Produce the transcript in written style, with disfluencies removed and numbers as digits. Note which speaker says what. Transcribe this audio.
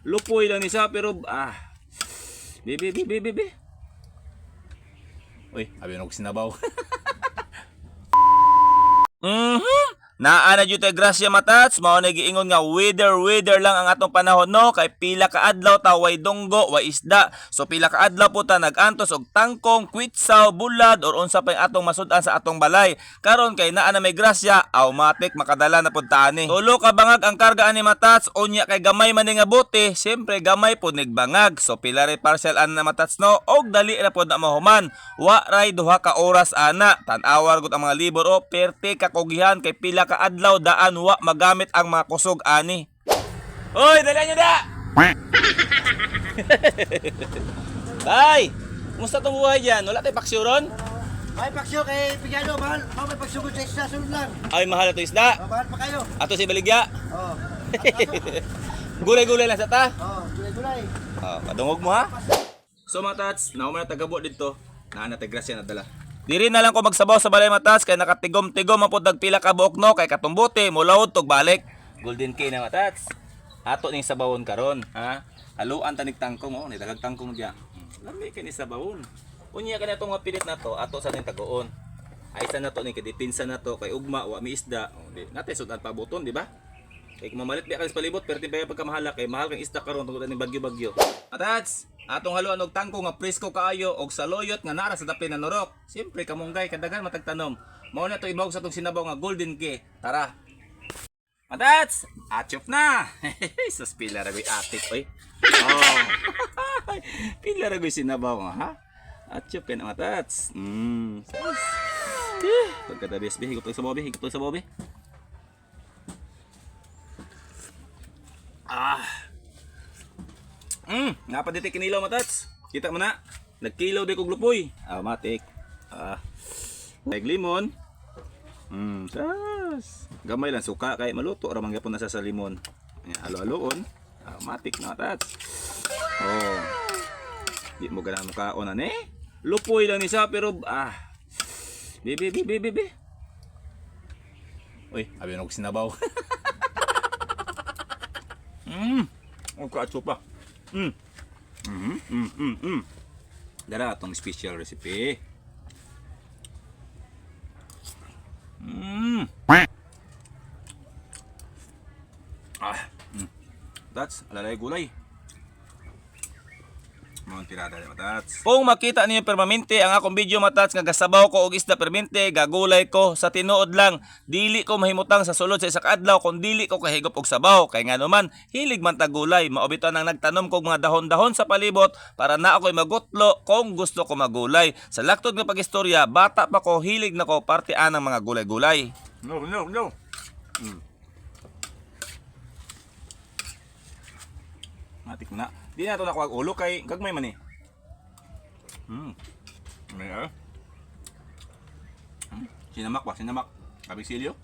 Speaker 1: Lupoy lang ni siya pero ah. Bibi bibi bibi. Uy, abi og sinabaw. Naa na jud tay grasya, matats, mao na giingon nga weather weather lang ang atong panahon, no, kay pila ka adlaw ta way dunggo, way isda. So pila ka adlaw po ta nag-antos og tangkong, kwitsaw, bulad or unsa pa yung atong masud-an sa atong balay. Karon kay naa na may grasya, automatic makadala na pud ta ani. Tulo ka bangag ang karga ani, matats, unya kay gamay man ni nga bote, siyempre gamay pod bangag. So pila ray parcel ana na, matats, no, og dali ra pod na mahuman. Wa ray 2 ka oras ana. Tan-awar gud ang mga libor o perte kakugihan kay pila ka adlaw daan wa magamit ang mga kusog ani. Hoy, dali nyo da! Tay! Kumusta tong buhay diyan? Wala tay paksiw ron?
Speaker 2: May paksyo kay Pigado, mahal. Mahal may pagsugod sa isda, sunod lang.
Speaker 1: Ay, mahal na to isda.
Speaker 2: Oh, mahal pa kayo.
Speaker 1: Ato si baligya.
Speaker 2: Oh.
Speaker 1: Gulay-gulay lang sa ta.
Speaker 2: Oh, gulay-gulay.
Speaker 1: Oh, padungog mo ha. So matats, nauma na tagabo dito. Naa na grasya na dala. Diri na lang ko magsabaw sa balay, matats, kay nakatigom-tigom ang pud pila ka buok, no, kay katumbote mulawod tog balik. Golden key na, matats. Ato ning sabawon karon, ha. Haluan tanig tangkong oh, ni dalag tangkong diya. Lami kay ni sabawon. Unya kani atong mga pilit na to, ato sa ning tagoon. Ay sa na to ni kay depensa na to kay ugma wa mi isda. Oh, di nate sudan pa buton, di ba? Kay kung mamalit biya ka sa palibot, pero timbay pagkamahala kay mahal kang isda karon tungod aning bagyo-bagyo. Atats, atong haluan og tangko nga presko kaayo og saloyot nga nara sa dapli na nurok. Siyempre kamunggay kadagan matagtanom. Mao na to ibawg sa atong sinabaw nga golden key. Tara. Atats, achop na. Sus, pila ra goy atik oy. Oh. Pila ra goy sinabaw nga ha. Achop kay na, matats. Sus. Pagkadabis be, higop sa bobe, higop sa bobe. Ah. Napaditi kinilaw, matats. Kita mo na. Nagkilaw di kog lupoy. Ah, matik. Ah. Tag limon. Sas. Gamay lang suka kay maluto ra man gyapon na sa limon. Ayan, halo-haloon. Ah, matik na, matats. Oh. Di mo ganahan kaon ani. Lupoy lang ni siya pero ah. Bibi bibi bibi. Uy, abi og sinabaw. Ang kaatso pa. Dara atong special recipe. Ah. That's alalay gulay. Mga tirada ni matats. Kung makita niyo permanente ang akong video, matats, nga gasabaw ko og isda permente, gagulay ko sa tinuod lang, dili ko mahimutang sa sulod sa isa ka adlaw kung dili ko kahigop og sabaw kay ngano man hilig man ta gulay. Mao bitaw nang nagtanom kog mga dahon-dahon sa palibot para na ako'y magutlo kung gusto ko magulay. Sa laktod nga pagistorya, bata pa ko hilig na ko parte anang mga gulay-gulay. No, no, no. Matik na. Di na ito nakuha ulo kay gagmay man eh. May ah. Sinamak ba? Sinamak. Kabig silyo.